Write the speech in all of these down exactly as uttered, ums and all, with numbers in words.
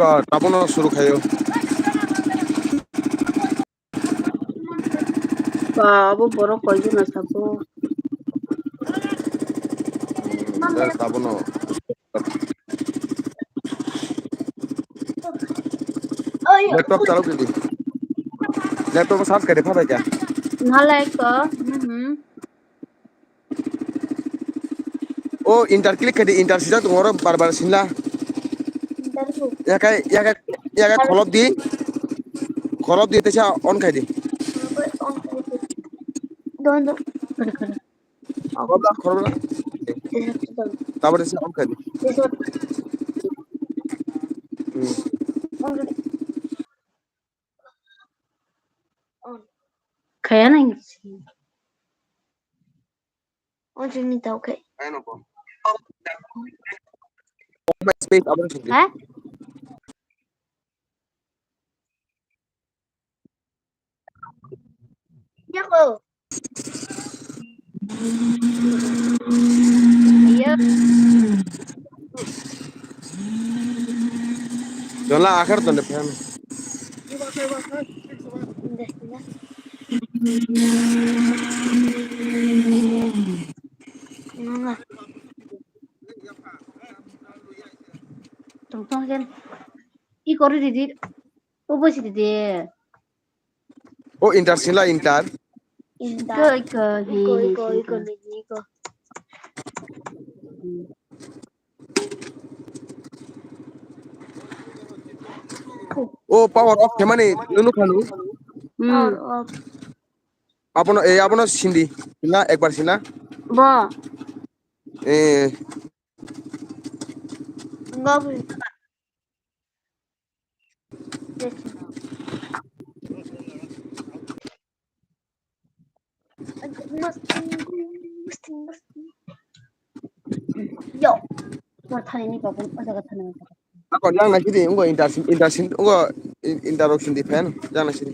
Ah, tabono suru khayo. Ba, abo borok koijon asabo. Hmm, tabono. Laptop chalok di. Laptop charge khaidi phabai kha. Nalai ko. Mhm. O enter click khaidi, enter sijak tongo oro bar bar sinla. Enter ko. Yakai, yakai, yakai kholop di. Kholop di teisa on khaidi. On khaidi. Don, don. Khorobla, khorobla. Tabore se on khaidi. Hmm. Khaya nang. On sini tau khe. Space abang sini. Ha? Yako. Ayo. Jola akhir tuh depan. Tong tong jen. I kori didi. Ubo si didi. O enter sila enter. Enter. Iko, iko, hi, iko, hi, iko, hi, iko, hi. Iko, iko, iko. O power off khe mani nunu khanu. Hmm. Power off. Abono, eh, abono sindi. Sila, ekbar sila. Bo. Eh. Enggak. Yo. Mar thani ni babu, o jaga thani ni babu. Ako nang na kidi, ngo inter, inter sin, ngo in-, inter rok sin di fan, jang na sin.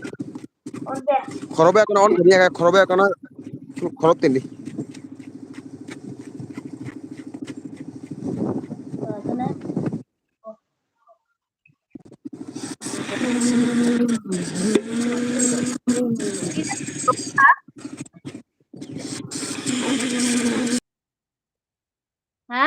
Khorobe akono on kariya, khorobe akono khorok tindi. Ha?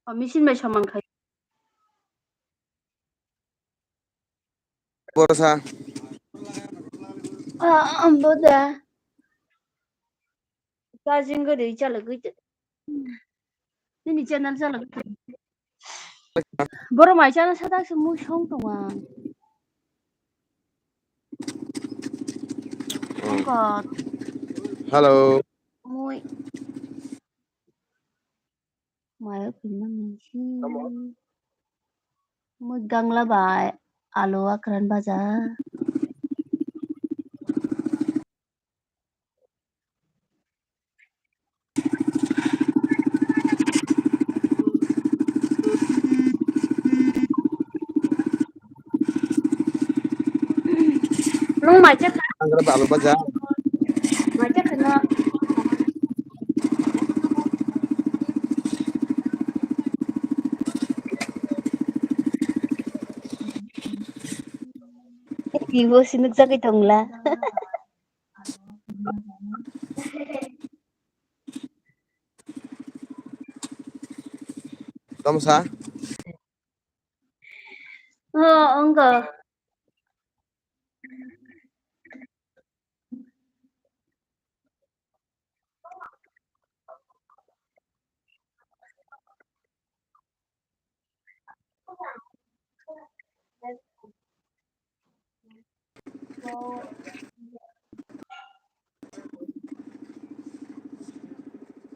O, machine bai soman khai. Borosa. Ah, ambo da. Charging gari chalagwi. Nini channel chalagwi. Boro mai channel sadak se mui song tonga. Oh God. Hello. Mui. Mayo pima misi. Mui gangla bai alu akran baja. Nung mai chakha? Ang khe balu baja. Mai chakha no? Ibo sinuk jagwi tongla. Tamo sa? Oh, ongko.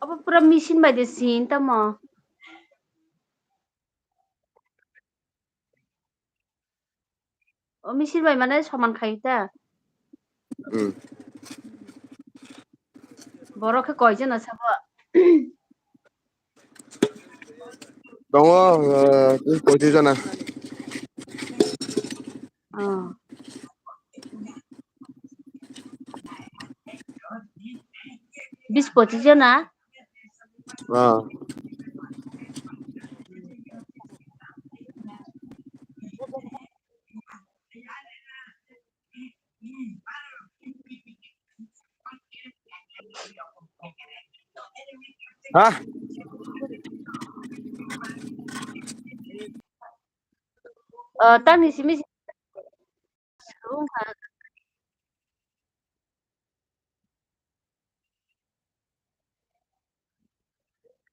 Obo pura machine bai de sin tamo. O machine bai mane soman khai ta. Hmm. Borok khe koi jana sabo? Tongo, eh, koitu jana. Oh. Bis pochis jona. Ah. Ha? Ah, tangni simi si-,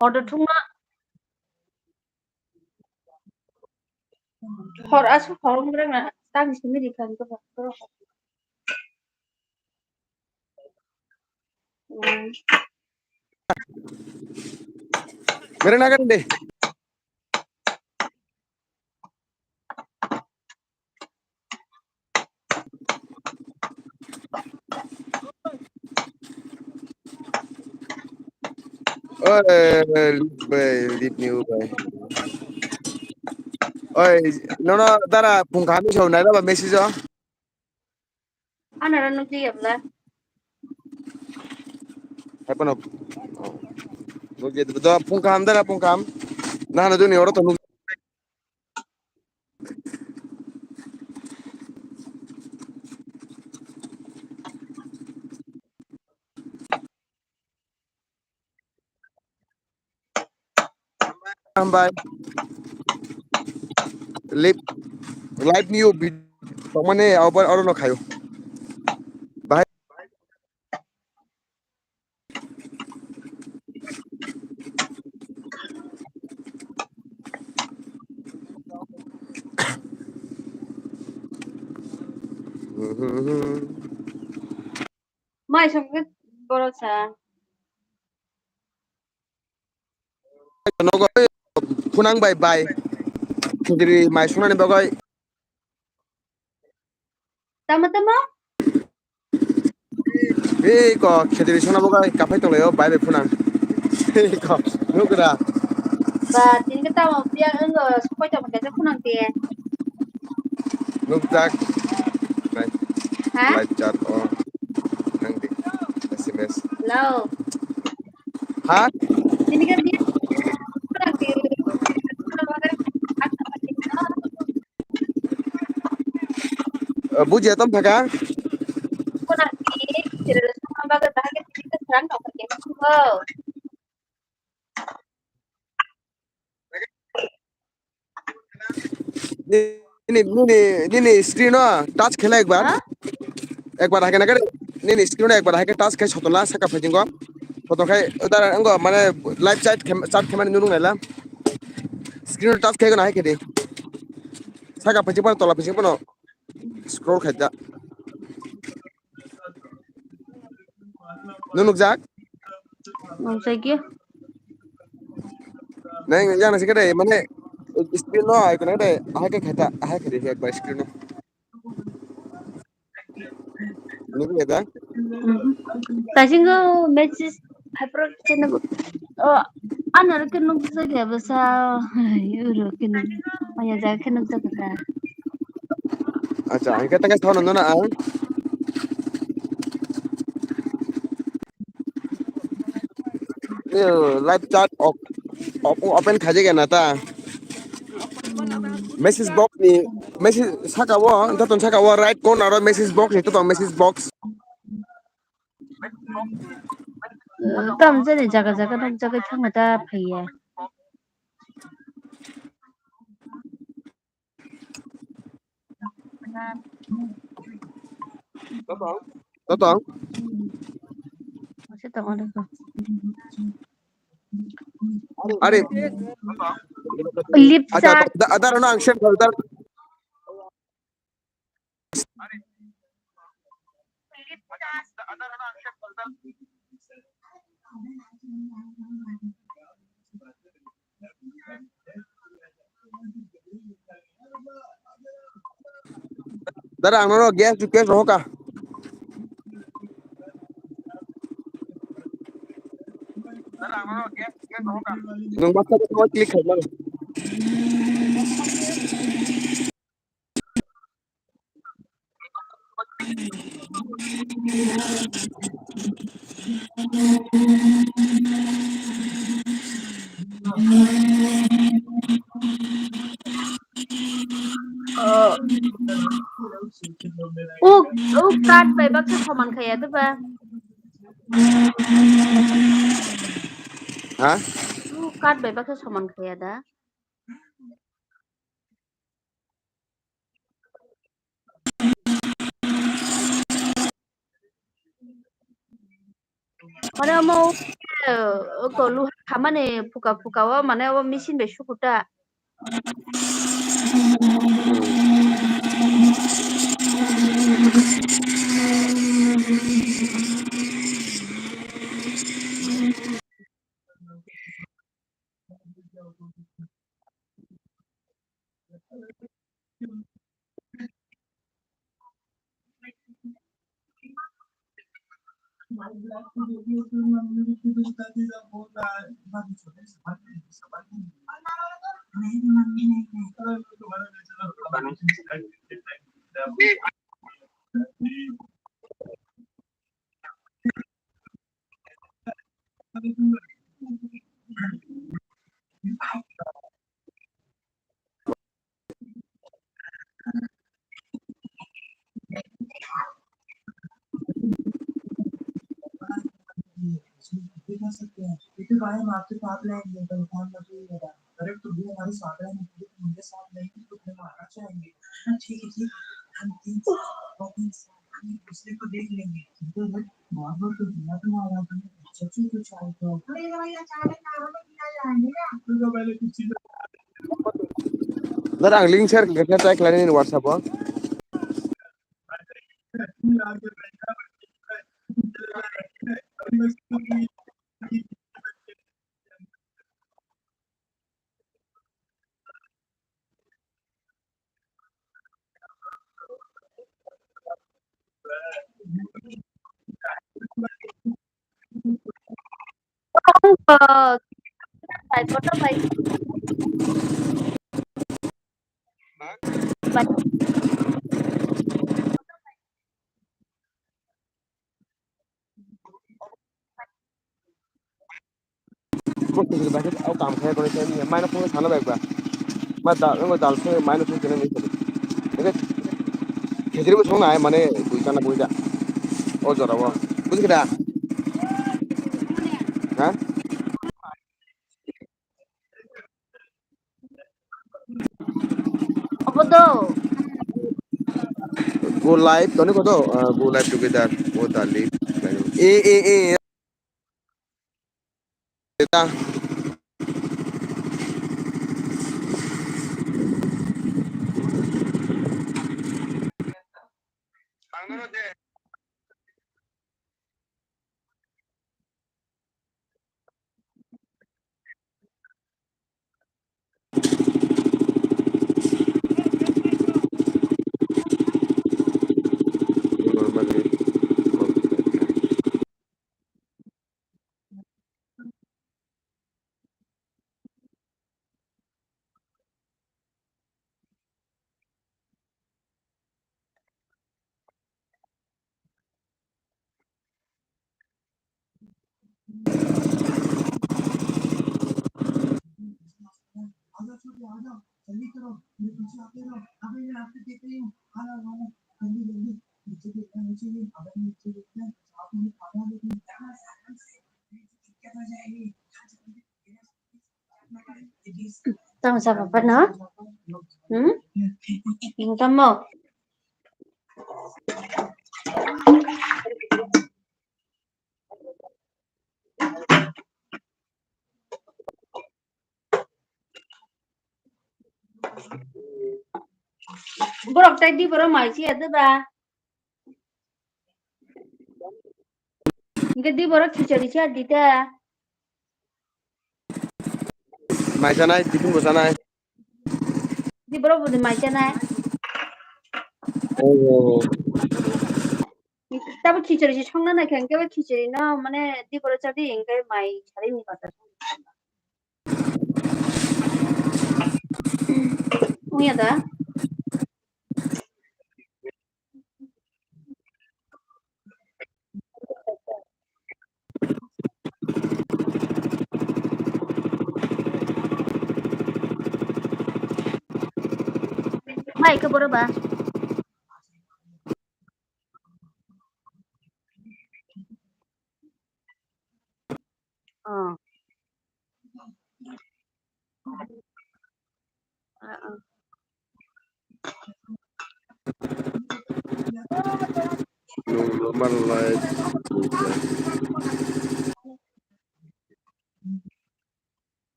Hor do thungma. Hor aswk hor wng rwngna tang simi rikha ang khe ba. Hmm. Mere nagan de. Oi, bai, leave me, bai. Oi, nono dara phung kaham ni song nai ba message o. Ano ra nukli ya bla. Hai pano. Nukli do phung kaham dara phung kaham. Nahano duni oro to nuk. Hambai. Live, live new vid-, tongmani abo oro no khayo. Bahai. Mai songkhe borok sa. Nogo phunang bai bai. Khedri mai sunani bagwi. Tamo tamo? Ei ko khedri sona bagwi kaphai tonglaio bai bai phunang. Ei ko nugra. Ba tin ka tamo biya ang sokoi tamo kaisa phunang te. Nukjak. Nai. Ha? Live chat o. Nang di. S M S. Hello. Ha? Tini kan dia kurang di. Eh, buji atam thaka? Kurang di. Tidak ada sama bagai bahagia tini kan serang kau pakai. Wow. Nini, nini, nini screen o touch khela ekbar. Ha? Ekbar hai khe nini screen o ekbar hai khe touch khai sotla saka phaijingo. Soto khai dara ngo mane live chat khem-, chat khe mani nunung naila. Screen o touch khai gana hai khe di. Saka phaijing pano tola phaijing pano scroll khai da. Nung nukjak? Nukjakya. Nang yang nasi kade mane screen no ai kena de ahai ke khata ahai ke de ekbar screen no. Nukya da? Kasingo message haprak chena go. Oh, ano ro ke nukjakya basa. Uro ke nuk. Maya ja ke nukjakya. Acha, ang khe tangkai thono nono ang. Yo, live chat op-, op-, open khaijak ya na ta. Message box ni, message saka o, joto saka o right corner o message box ni, joto message box. Tam jani jaga jaga nukjagwi thangna ta phaiya. Totong. Totong. Are. Lip chat. Acha, da, da, da, ang share kar da. Dara, ang nono guest request rohoka. Nwng ma khe click khaimano. Oh. Uk, uk kat bai baksa soman khaya de ba? Ha? Uk kat bai baksa soman khaya da? Mane omo, eh, oko luha khamani phuka phuka o mane obo machine bai sukuta. Dar ang link share khe try khlainani WhatsApp o. Bo kujur bai khe o kam khe kore khe nini maino phung sana bai ba. Ma da, ma dal se maino phung kene ni. Eke khejri bo song nai mane bui kana bui da. O jora o. Bujhi khe da? Ha? Obo do. Go live, toni koto? Ah, go live together. O da live. E, e, e. Eta. Tamo sa papa no? Hmm? Tamo. Borok tai di borok mai si ade ba. Hingke di borok khichari si adi ta. Mai sanai, tiffin bo sanai. Di borok budi mai sanai. Oh. Tabo khichari si songna nai khe, hingke khichari no mane di borok chadi hingke mai sari ni kota. Uya da. Hai khe boro ba. Oh. Ah, ah. Nung normal life.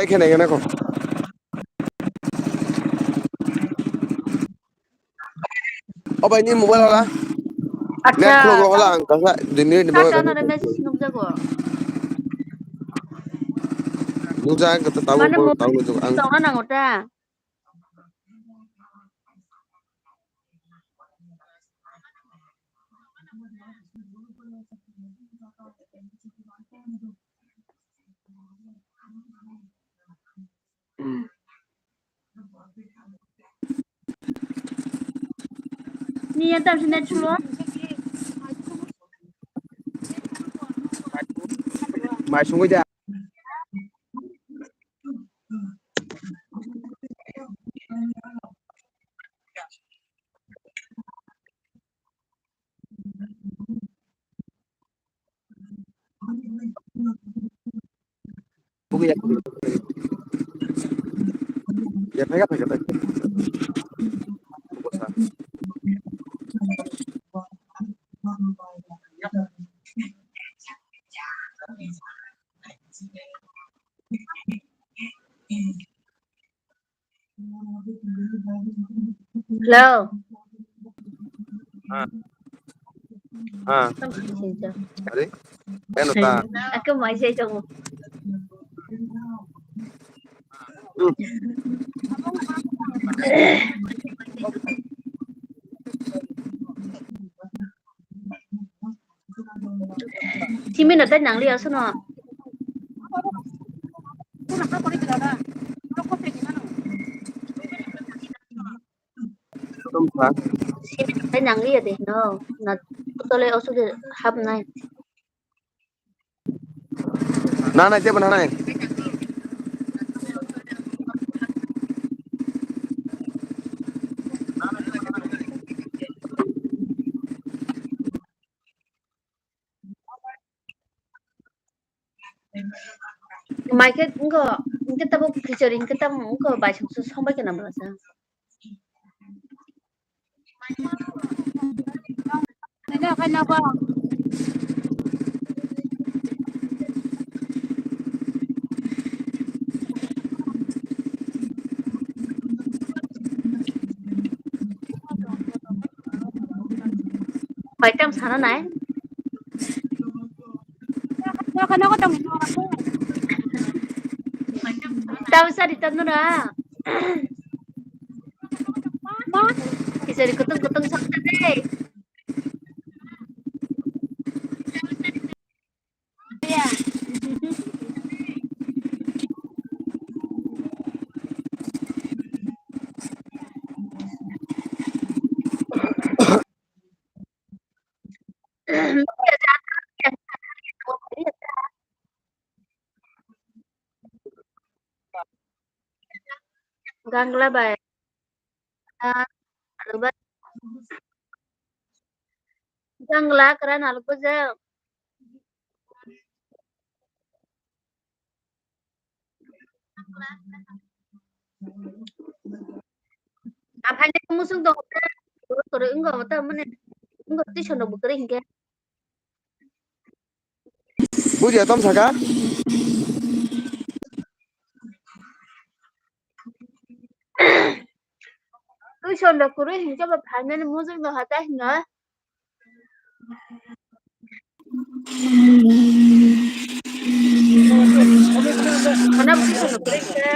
Ai khe nai nai kho. O bai, ni mobile wala. Acha. Net khulok wala ang kasa dini ni. Kasa mobile ano message nukjago. Nukjak kata tabu. Mane ko mo-, tabu nukjak ang. Tongna nango ta. Ni ya tam sini chulo. Mai sungui da. Hello. Ah. Ah. Are? Ano ta? Ako mai sai tongo. Hmm. Simi no tai nang liya sono. Simi no tai nang liya de no. Na tole osu de hap nai. Na nai tebo na nai. Mai khe wngkha, wngkhe tabuk khichari wngkhe tabuk wngkha baisongso songbai khe namrasa. Bai tam sana nai. Tau sari tanu na. Kisari kutung kutung sakta deh. Gangla bai. Gangla kra naluk bwjak. Aphai ni musuk dong. Koro wngkha omo ta mane wngkha twi sonrok bo kwrwi hinkhe. Buji atom saka. Twi sonrok kwrwi hinkhe bo phainani musuk no hata hino. Khana bwtwi sano kwrwi khe.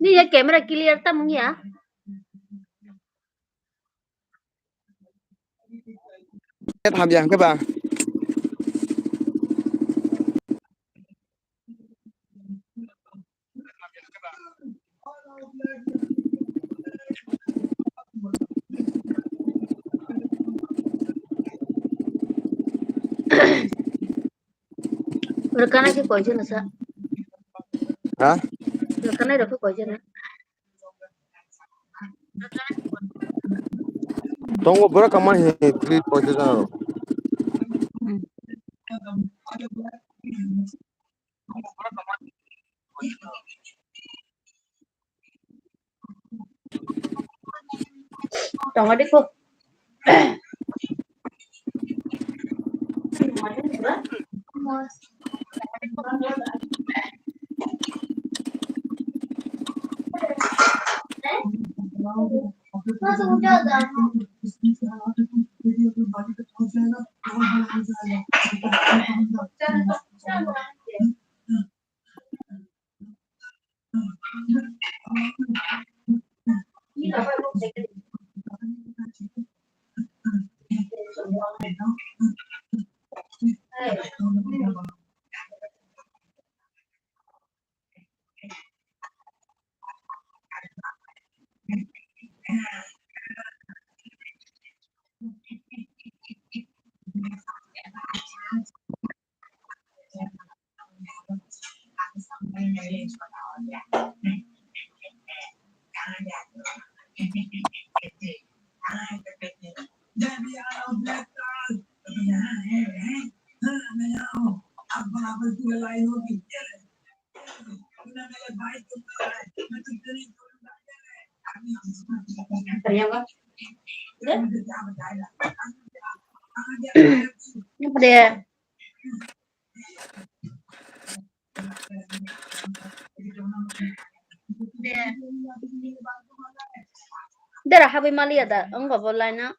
Ni ya camera clear tamo wngya. Hamya hwnkhe ba. Rwkana khe koichana sa. Ha? Rwkanai rok khe koichana. Tongo borok kama he, please, koichana rok. Hmm. Tong adi ko. Dera habwi maliya da, wngkha bo line o.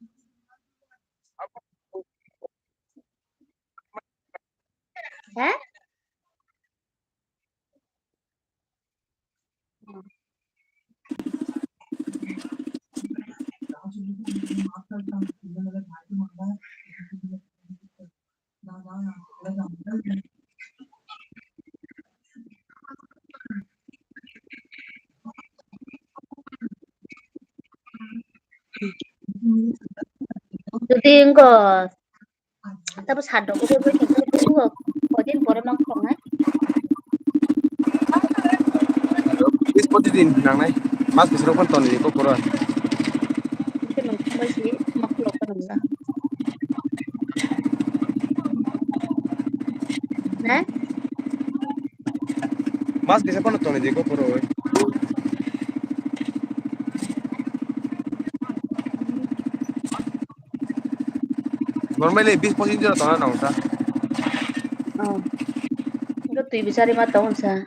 He? Jodi wngkha, tabo sat rok khe bai tongkha, koidin pore ma khuloknai? Bis poti din nangnai, mas bising rok phano tonwi kok pura. Khe nang bai si ma khulok ka nang da. Ne? Mas kisa phano tonwi di kok pura oi. Normally bis pochis jora tongna nango sa. Oh. Ego twi bisari ma tong sa.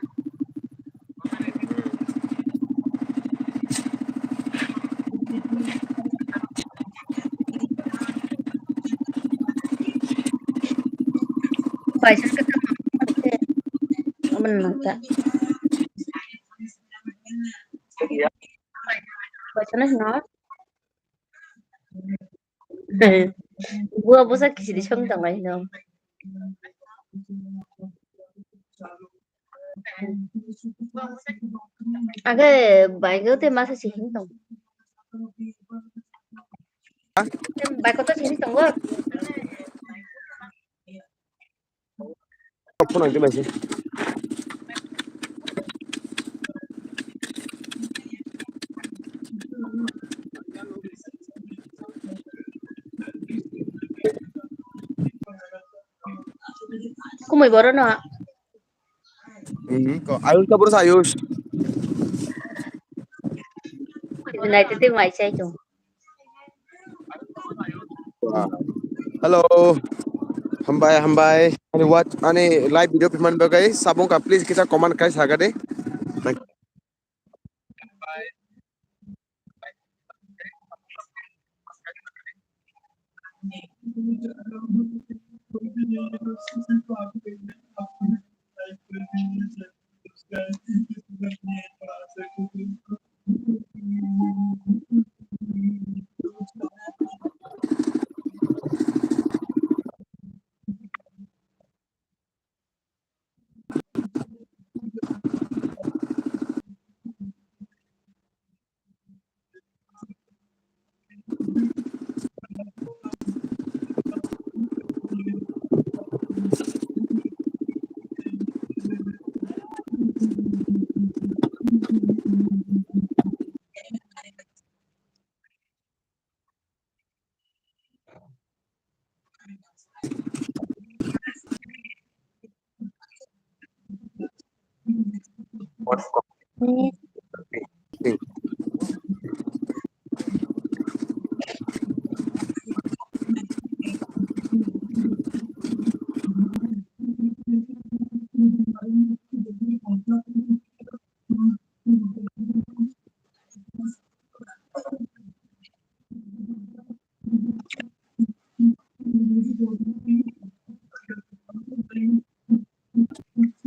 Bai sa ka ta. Aman nang ta. Bai sa na no. Bua bwsa kichiri song tong lai no. Age bike o te masa si hin tong. Ha? Bike o to si hin tong. Phone ang di bai se. Kumui boro no. Mhm, ko Ayush ka boro sa Ayush. United team mai chai to. Hello. Hambai, hambai. Ani watch, ani live video piman bagai sabung ka please kita comment kai saga de. Thank you.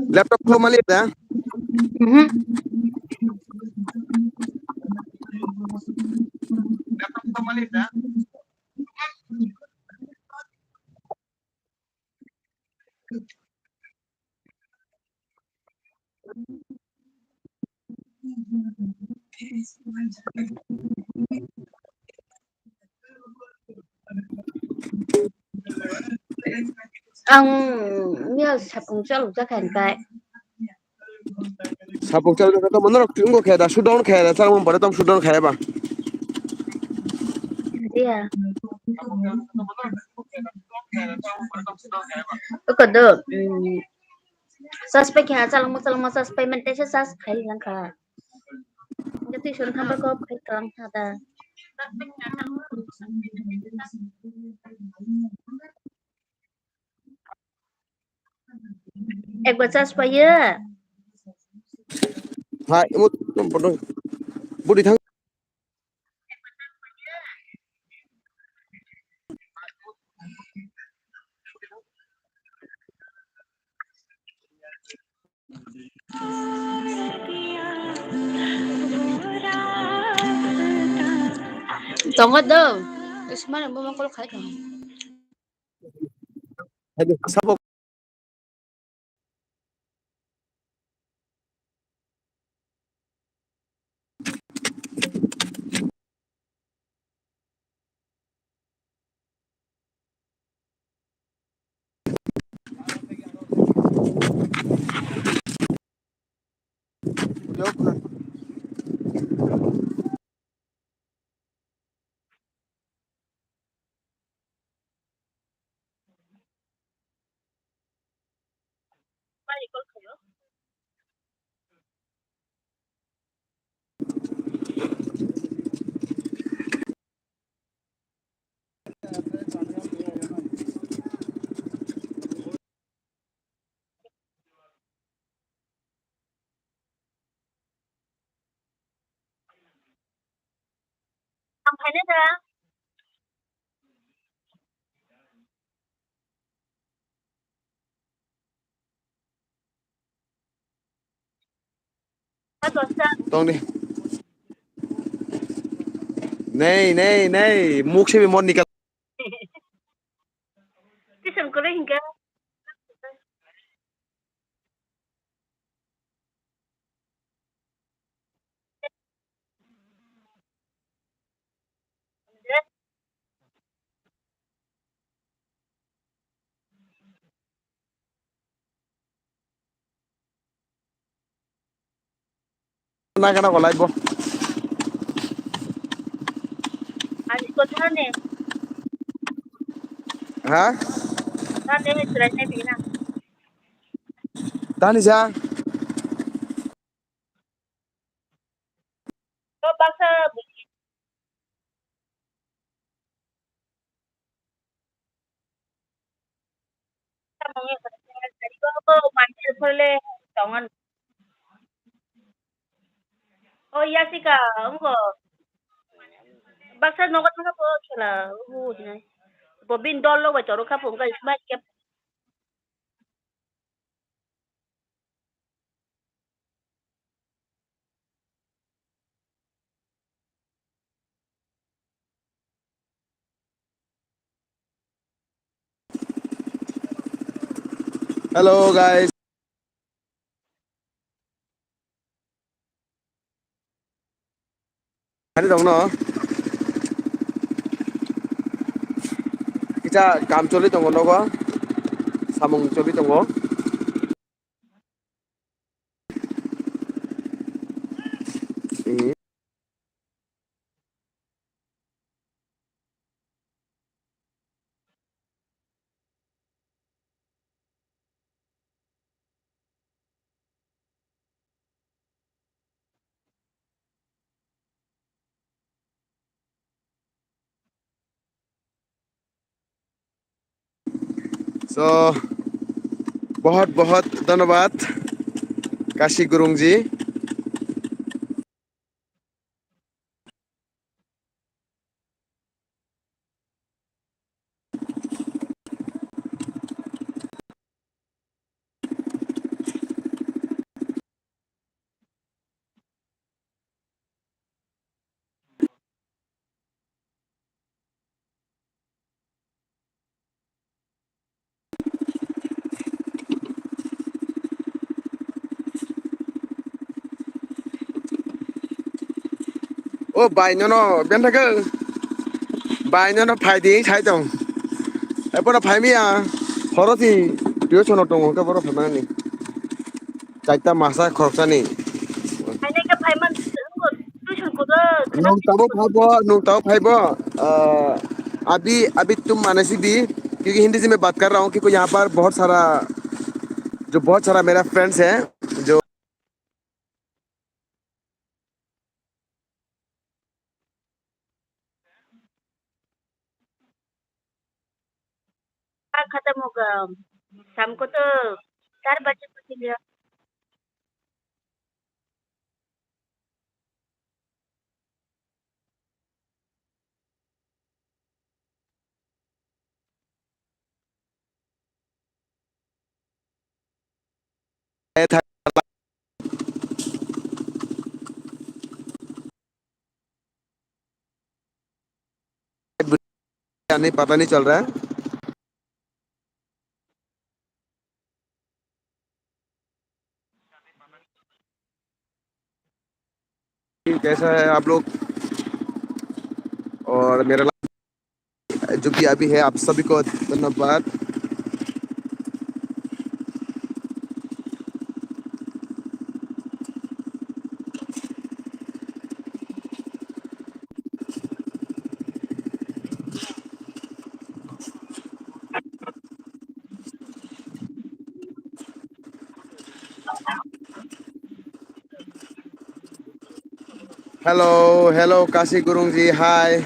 Laptop ko mali da? Mhm. Laptop ko mali da? Ang mia sapung chalok jakha hinkhe. Sapung chalok jakha tamo norok wngkha khe da, shutdown khe da, changmung pore tamo shutdown khe ba. Dia. Oko do, mm, sas pai kha, chalokma chalokma sas pai mantesa sas khai langkha. Jati sur khampa kop khai kalang kha da. Ekbar charge paiya. Hai, imut, budi thang. Tongo do. Ismar mo mokol khai tongo. Hai, sabo. Ang phainai da. Tongni. Nei, nei, nei. Muk se bi mon nikal. Tisam kore hinka. Naga nago live bo. Ani ko thane. Ha? Thane ni chwrai nai bina. Tani ja. Ko baksa. O Yasika, wngkha. Baksa nogo thangkha bo khela, o hinai. Bo bini dol rok bai toro kha bo, wngkha smai khe. Hello, guys. Ani dong no. Kita kam choli tongo nogo. Samung choli tongo. To, bahut bahut dhanyabad, Kashi Gurung ji. O bai, nono bentha khe bai, nono phai di, sai tong. Eporo phai miya, horo si tuition tongo khe boro phai mani. Chaita masa khoroksa ni. Phainai khe phai man, tuition kudo khna Nung tabo phaibo, nung tabo phaibo. Ah, abhi, abhi tum mane si bhi, kyunki Hindi se main baat kar raha hoon, kyunki yahan par bahut sara, jo bahut sara mera friends hai, jo Kha khatam hoga, शाम को तो चार बजे को चले आओ। नहीं, पता नहीं चल रहा है। कैसा है आप लोग? और मेरा जो भी अभी है, आप सभी को धन्यवाद। Hello, hello, Kashi Gurung ji, hi.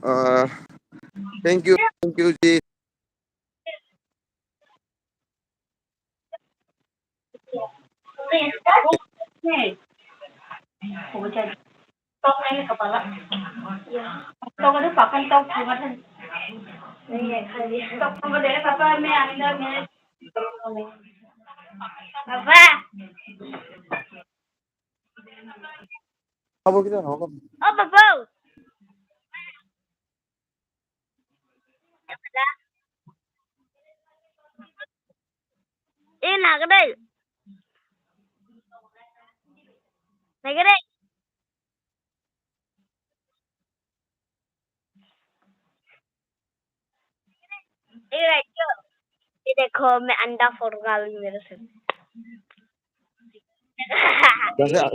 Uh, thank you, thank you, ji. Baba. Abo kita apa? Oh, Baba. Eh, nagade. Nagade. ये देखो, मैं अंडा फोड़ डालूंगी मेरे से। Jasa.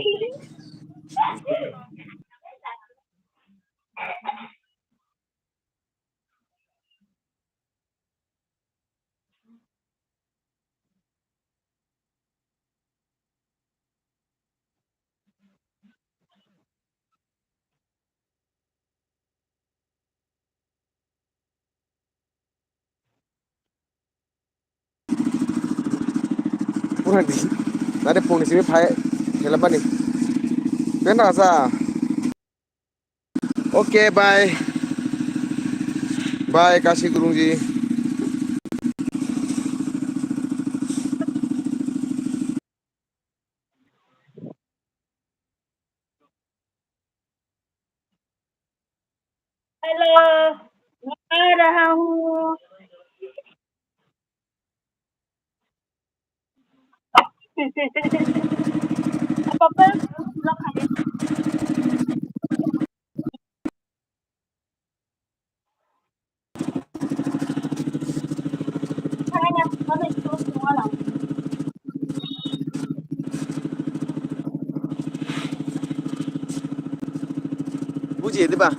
Pura di. Nare phone simi phai, helabani. Bena sa. Okay, bye. Bye, Kashi Gurungji. Hello, मैं आ रहा हूँ। पापा, Bujiya diba?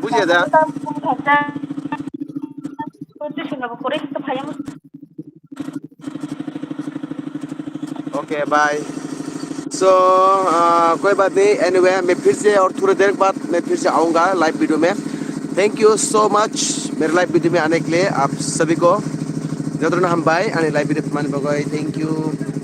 Bujiya da? Okay, bye. So, uh, कोई बात नहीं। Anyway, मैं फिर से और थोड़ी देर बाद मैं फिर से आऊँगा live video में। Thank you so much मेरे live video में आने के लिए आप सभी को। Jotono hambai ani live video mani bagwi. Thank you.